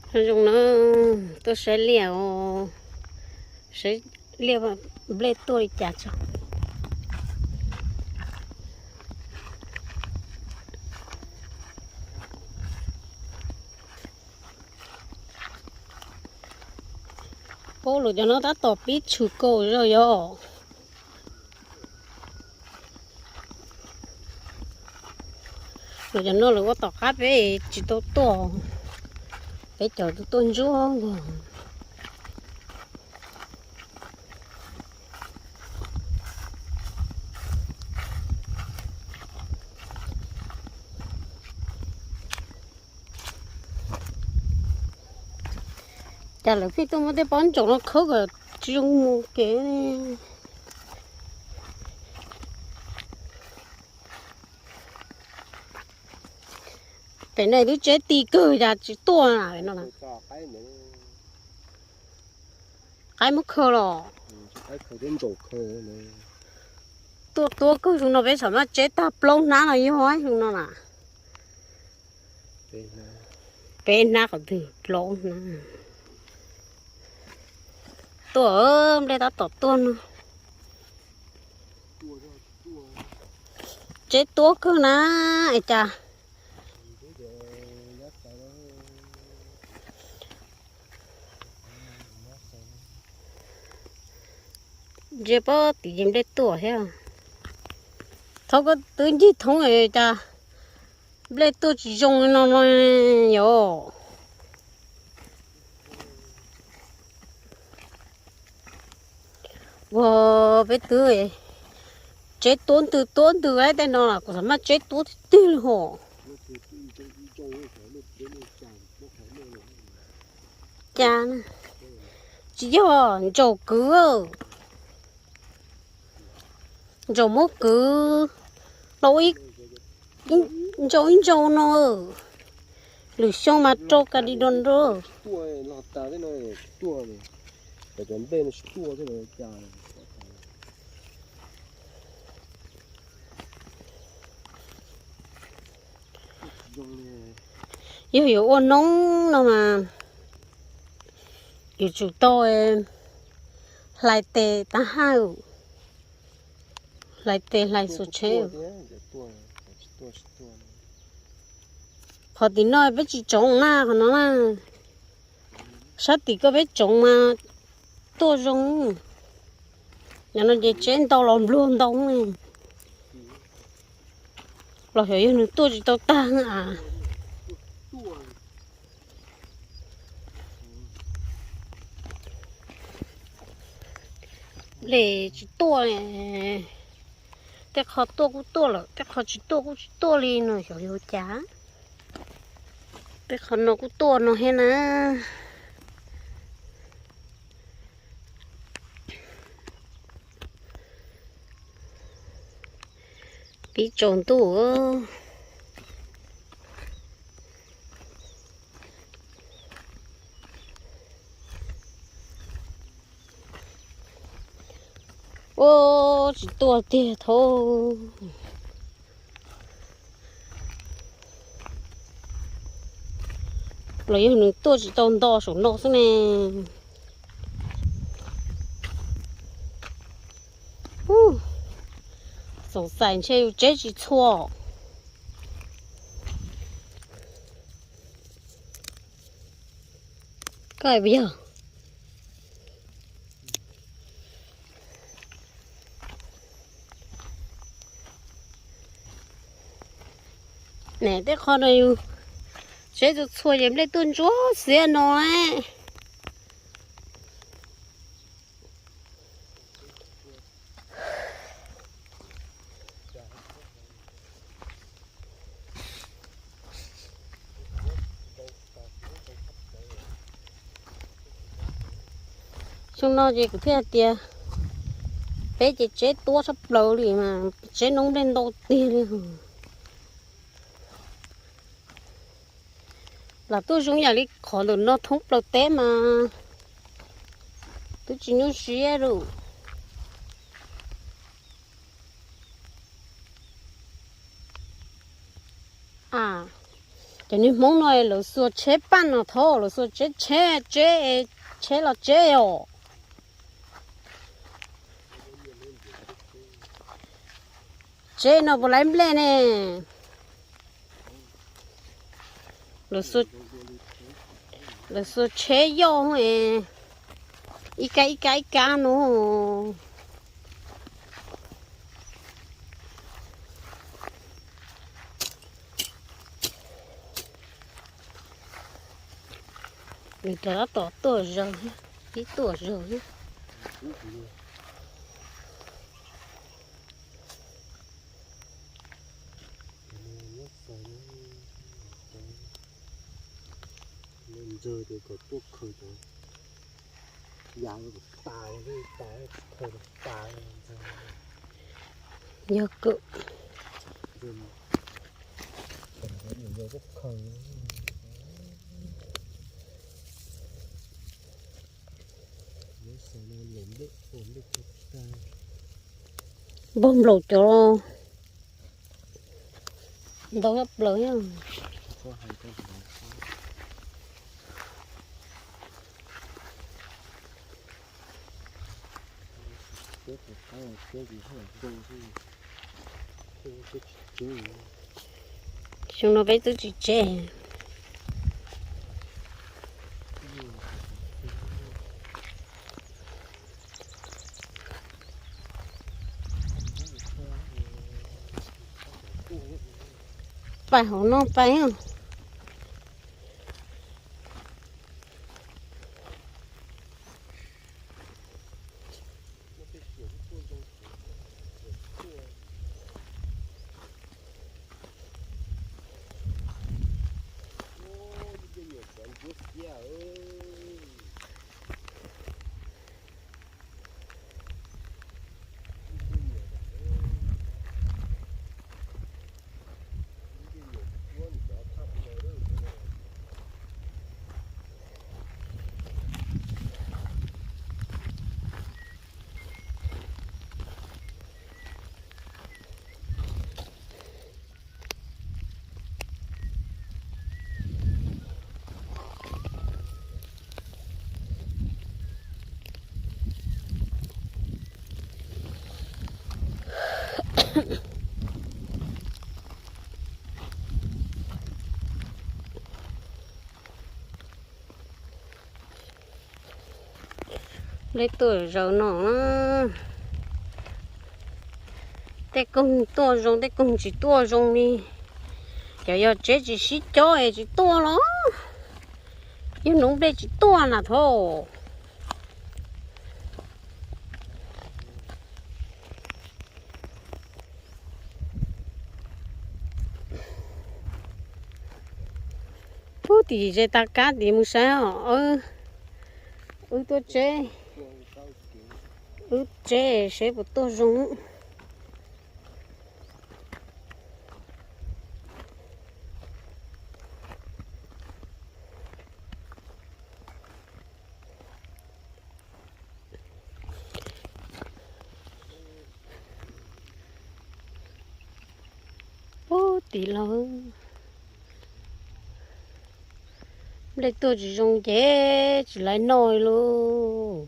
Zoo no, tuaj saib liaj os, saib liaj nplej tuaj li cas tso. Pab lawv cov no tab tom pib tshwm kaus zog yog. Lawv cov no lawv ua tom qab peb tsis tau tuaj, peb cov tuaj ntsuab nkaus. Cas lawv pheej tuaj muab tej pob ntsaum no khawb kom tsis zoo mus kev. Pem no twb tseb ti kawg cas tsis tuaj no. Qaib muab khaws los. Tuaj tuab kawg zoo no peb xam maj tseb tag plaub hnab no yog zoo no na. Peb hnab qhov twg plaub hnab. Tuaj, nplej tab tom tuaj no. Tseb tuab kawg na, es cas ntsia pob tim ces nplej tuaj thiab. Thaum koj twb ncig thoob es cas nplej tuaj tsis zoo li no no yom. Ua peb twb tseb tuab ntws tuab ntws tej no los kuv xam maj tseb tuab tiag tiag li hos. Cas tsis yog ntsaum kwv, ntsaum muab kwv los ib, ntsaum ib ntsaum no, lwm xyoo mas rau ka di do nrog. Yog yuav ua noob no mas yuav tsum tau hlais tes tab haj, hlais tes hlais xuas tsheb. Qhov tim no peb tsis tsoov na, qhov no na, sab tim koj peb tsoov mas tuaj zoo. Yog no ces tseb ntau los npluag ntau, los xyov yog nws tuaj tsis tau tag a. Nplej tsis tuaj, tej qho tuaj kuj tuaj lawm, tej qho tsis tuaj kuj tsis tuaj li no xyov yog cas. Tej qho no kuj tuaj no thiab na. Pib tsaus ntuj. Ua tsis tuaj tiag thaub. Los yog nws tuaj tsis tau nto saum no xwb ne. Xoom xais ntshe yus tseb tsis txhua. Koj hais puas yog? Ne tej qho no yus tseb txhua txhua ces nplej tuaj ntsuab xiab no. Xyoo no ces kuv thiaj hais tias peb ces tseb tuab tshaj plaws li mas tseb noob nplej ntau tiag li. Lam tuaj zoo yam li qhov ntawm no thoob plaws teb mas twb tsis nyuaj siab lawm. A, Cov niag Hmoob no lawv xuas tsheb paj no thauj, lawv xuas tsheb, tsheb, tsheb, tsheb los tsheb os. Tsheb no puas laib nplej ne? Lawv xuas tsheb yoj, ib kab ib kab ib kab no. Nws cov tab tom tuaj zaws, ib tuaj zaws. Yog kawm. Npog nplaum cov ntau plaws. Xyoo no peb twb tsis tseb. Pais hauv no pais. Nplej tuaj zaws no, tej koog tuaj zoo, tej koog tsis tuaj zoo li. Cov yog tsheb tsis sib cob es tsis tuaj los yog nws nplej tsis tuaj na thov. Pub tim ze tag kab tim mus saib os. Wb tuaj tseb, wb tseb seb puas tuaj zoo. Pub tim los nplej tuaj tsis zoo ces tsis laiv noj lauj.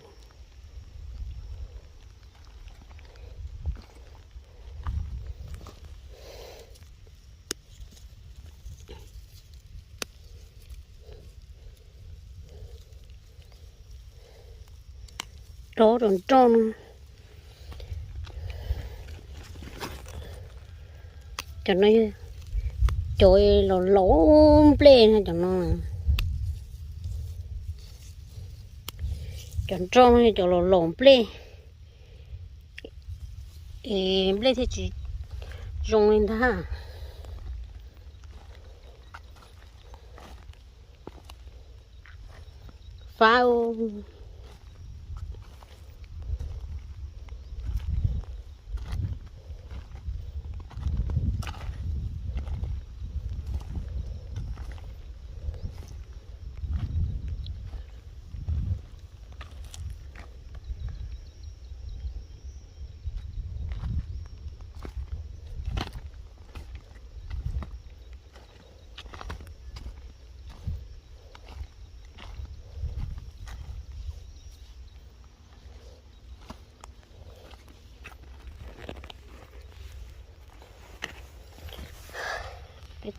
Rov rau nroj no. Cov no, cov los laus nplej no cov no. Cov nroj no yog cov los laus nplej, es nplej thiaj tsis zoo li ntag. Fab.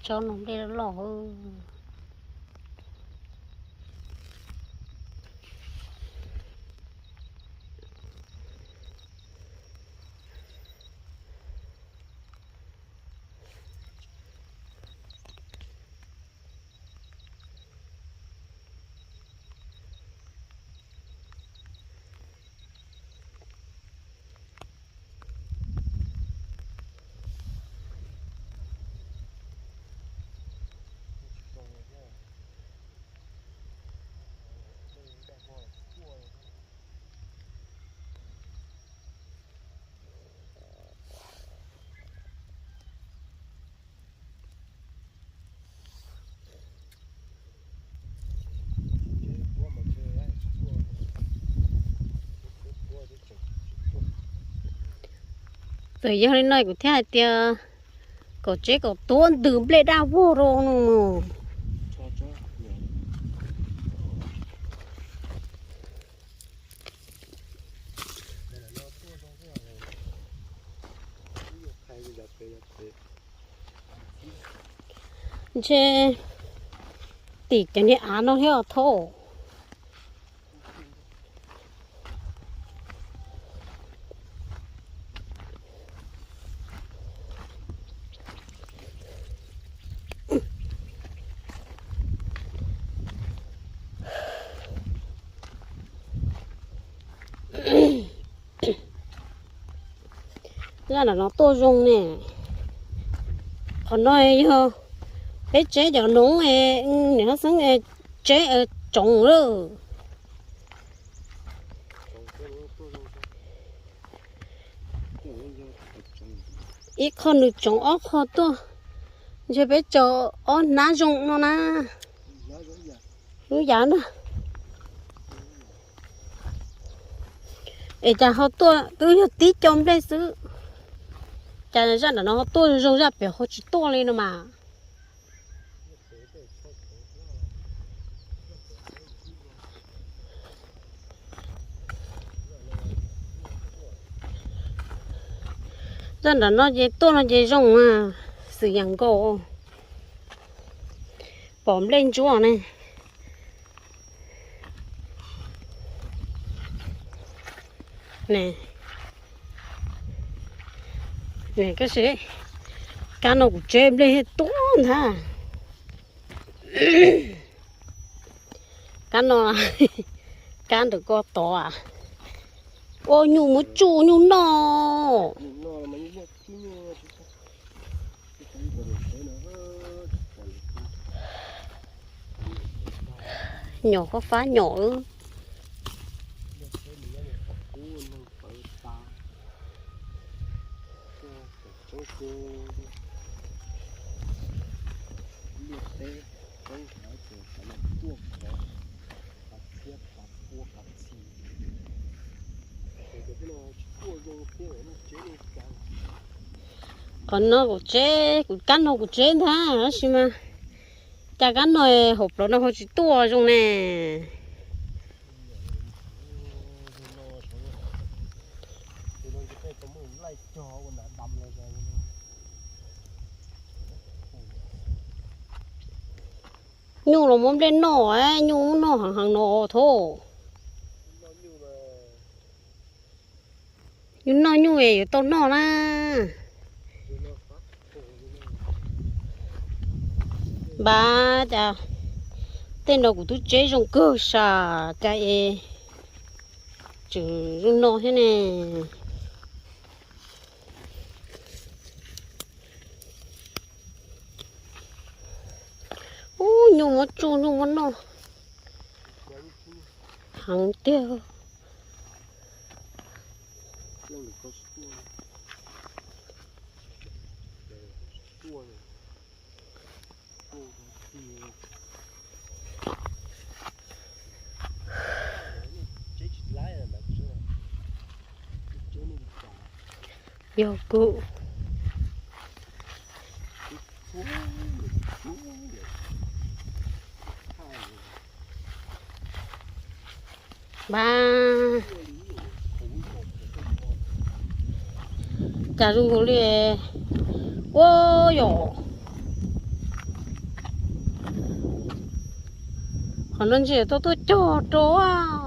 Tsob no nplej loj loj. Txawm yog li no kuv thiaj hais tias kom tsev kom tuab ntws nplej daj vog rau no. Ntshe tim cov niag av no thiab os thauj. Zaj nram no tuaj zoo ne. Qhov no yog peb tsev cov noov, niam hlob xeeb tsev tsoov lawm. Ib qho nws tsoov ob qho tuaj, ntshe peb tso ob hnab zoo no na. Lub yav na. Es cas ho tuaj twb yog tib co nplej xwb, cas zaj nram no ho tuaj zoo zaj pem ho tsis tuaj li no mas. Zaj nram no ces tuaj no ces zoo, xwm yam nkaus, pom nplej ntsuab ne. Kab no kuv tseb nplej tuaj ntag. Kab no, kab ntawm ko tod. Ua nyuj muab tsuj nyuj noj. Nyom koj fab nyom. Qhov no kuv tseb, kuv kab no kuv tseb ntag tab sis mas cas kab no hauv plawv no ho tsis tuaj zoo ne. Nyuj los muab nplej noj, nyuj muab noj heev heev no thauj. Yus noj nyuj yuav tau noj na. Npab cas tej no kuv twb tseb zoo kawg sas cas es tseem zoo no thiab ne. Ub, nyuj muab tsuj nyuj muab noj heev tiag. Yog kuv npab cas zoo nkaus li ua yom. Qhov no ntshe tuaj tuaj cog rau.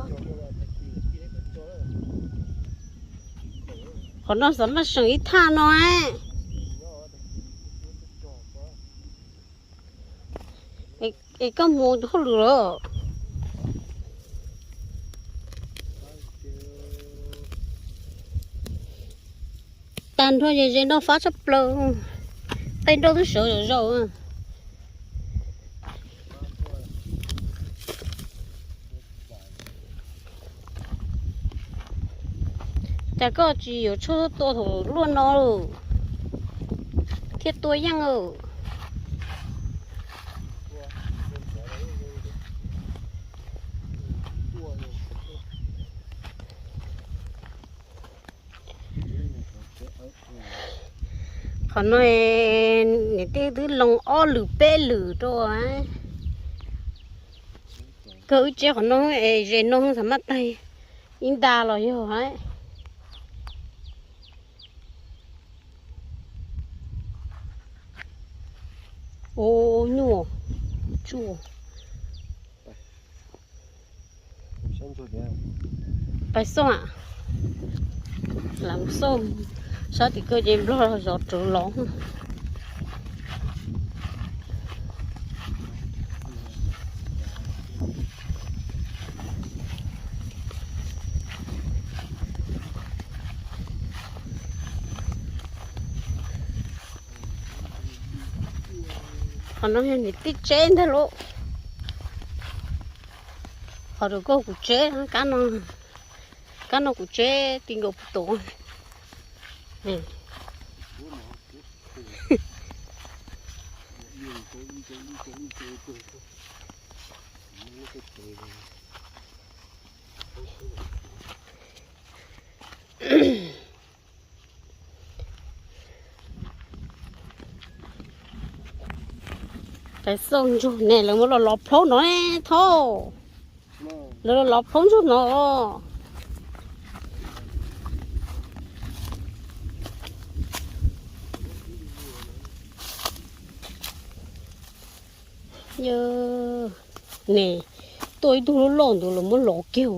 Qhov no xav maj seem ib thaj no. Es koj mus hauj lwm lawm. Tag nrho ze ze nroj fab tshaj plaws. Tej nroj twb sawv zom zaws. Cas koj tsis yuav tshuaj tua thaum luaj no lawm thiaj tua yeej lawm. Qhov no niam tij twb loo ob lwm peb lwm rau. Kawg wb tsev qhov no es ze no xav maj tag ib nta los yog hais. Ua nyuaj tsuj. Pais xauj, lam xauj sab tim kawg ces nplog zov rawv los. Qhov no yog niam tij tsev ntag lauj. Qhov rau koj kuv tsev, kab no kuv tsev ti nkaus puv tuv. Pais xauj ntsuag ne, lawv muab los lov plhaub no ne thauj. Lawv los lov plhaub ntsuag no. Yog ne, tuaj ib tug loj loj ntawd los muab lov kiag.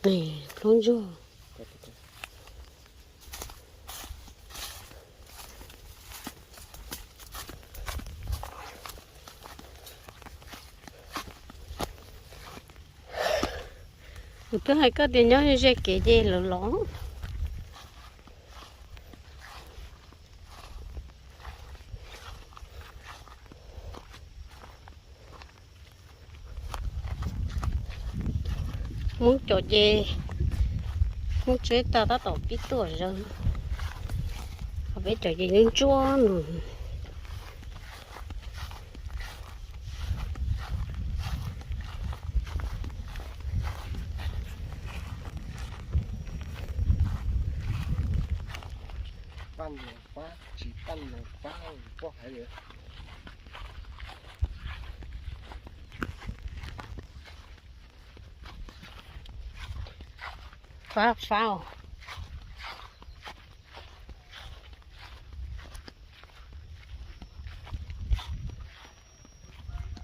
Plhaub ntsuag. Kuv twb hais koj tias nyob ze kev ces lawv los. Hmoob cov ces Hmoob tsev tag tab tom pib tuaj zaws, ho peb cov ces ntsuab ntsuab no. Paj nus pab, tsis paj nus pab, poj haiv li. Fab fab.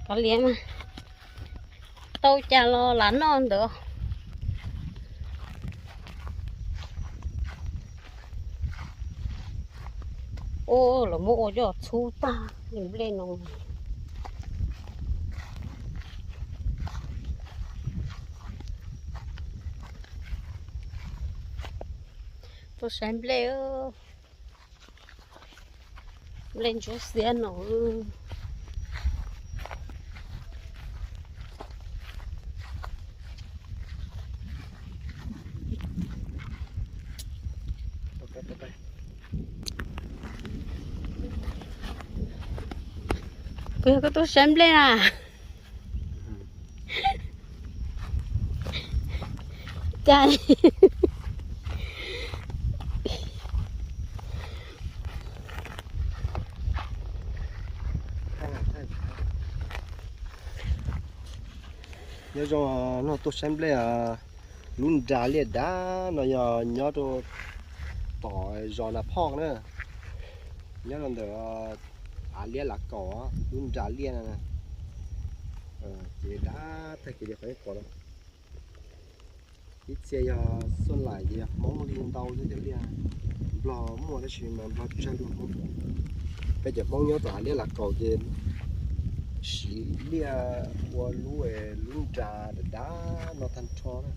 Kav liam mas, tau cas los lam noj ntawd. Ua los muab ua coj txhub tag nplej no. Tuaj saib nplej, nplej ntsuab xiab no. Puas yog koj tuaj saib nplej na? Cas nyob zoo, no tuaj saib nplej. Lub nra liaj dav no yog nyob rau tom zos Nas Phoj na, nyob rau ntawm Av Liab Lav Kaum, lub nras liaj no. Ces dab tag kev li qhov nej pom no. Ib txhia yog Xuj Lais ces yog Hmoob li ntau thiab cov liaj. Nplog muaj tab sis mas Nplog tsawg dua Hmoob. Peb cov Hmoob nyob tom Av Liab Lav Kaum ces siv liaj ua lub, lub nras dav dav no tag nrho na.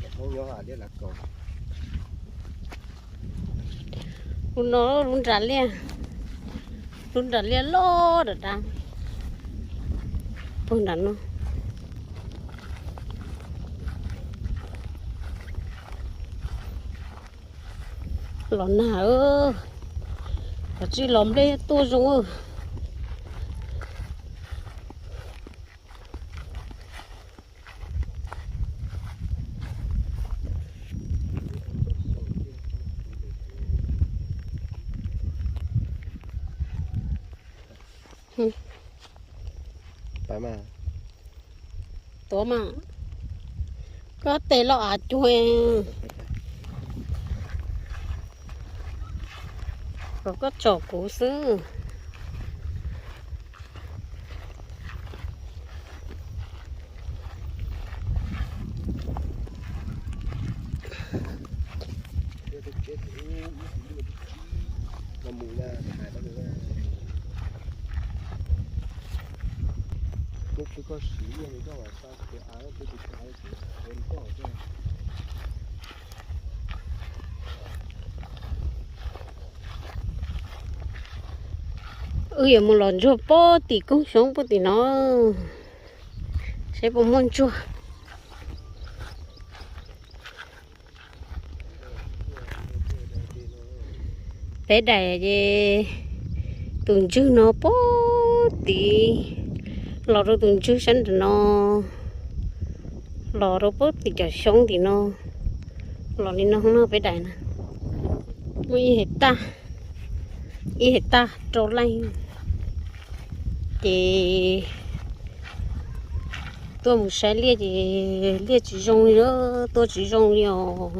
Cov Hmoob nyob Av Liab Lav Kaum. Lub no lub nras liaj, lub nras liaj loj dav dav puag nram no. Los nag, los tsis los nplej tuaj zoo. Tuav mas, koj tes los av cuag, kom koj tsom kuv xwb. Wb yuav mus los ntsuag puag tim koog xyoob puag tim no, seb puas muaj ntsuag. Peb daim ces tus ntswg no puag tim, los rau tus ntswg sab nram no, los rau puag tim cov xyoob tim no, los li no no peb daim na. Muaj ib hais tag, ib hais tag rau leej. Ces tuaj mus saib liaj ces liaj tsis zoo li, tuaj tsis zoo li os.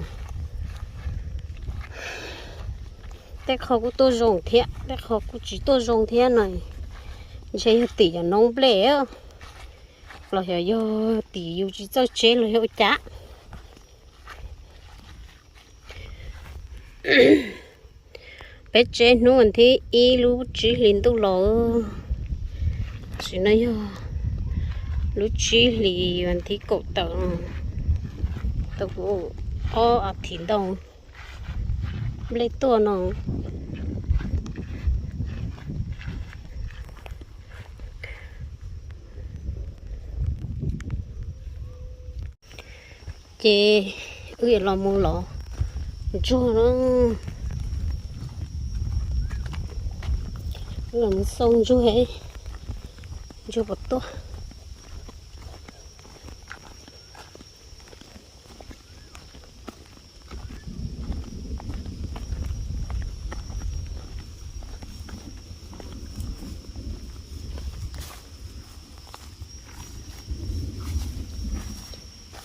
Tej qho kuj tuaj zoo thiab, tej qho kuj tsis tuaj zoo thiab no. Ntshe yog tim cov noob nplej los xyov yog tim yus tsis txawj tseb los yog ua cas. Peb tseb hnub vas thib ib lub tsib hlis ntuj los, tam sim no yog lub tsib hlis vas thib kaum tawm, tau kuv ob as thiv ntau nplej tuaj no. Ces wb yuav los mus los ntsuag na, los mus xauj ntsuag, ntsuag puas tuaj.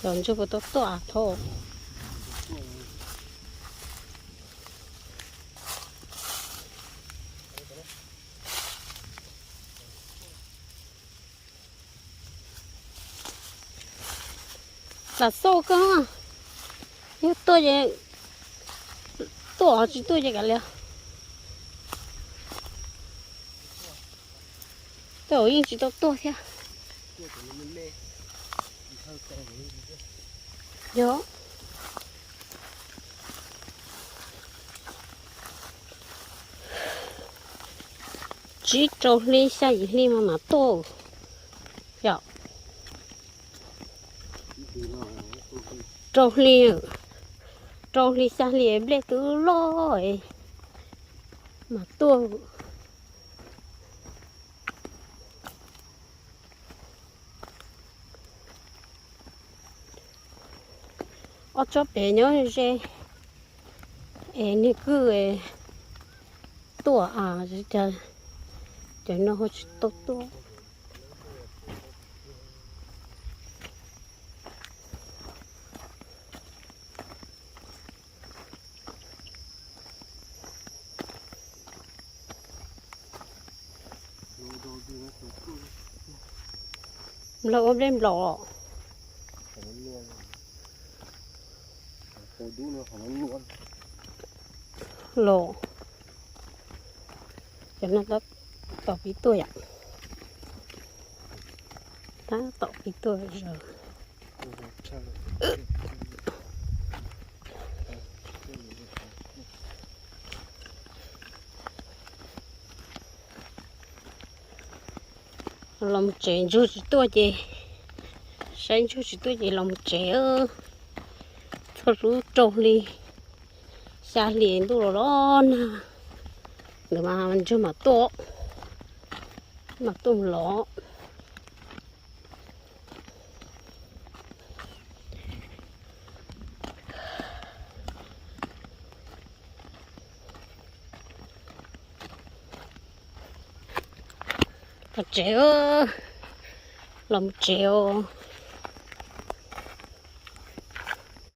Cov ntsuag puas tau tuaj thov. Lam xauj koj, yog tuaj ces tuaj, tsis tuaj ces kav liam. Tuaj yeej tsis tau tuaj thiab. Yog tsib rau hli xya yim hli mas mam tuaj. Yog rau hli, rau hli xya hli nplej twb loj mas tuaj. Ob tsob pem nyob ze es niag kwj tuaj, cov no ho tsis tau tuaj. Nplog ua nplej nplaum los, cov no tab tom pib tuaj yom, tab tom pib tuaj zaws. Los mus tsev ntsuag tsis tuaj ces, saib ntsuag tsis tuaj ces los mus tsev. Txhua lub rau hli, xya hli ntuj los los nag, ntawd mas ntsuag mam tuaj, mam tuaj mus los. Los tsev, los mus tsev os.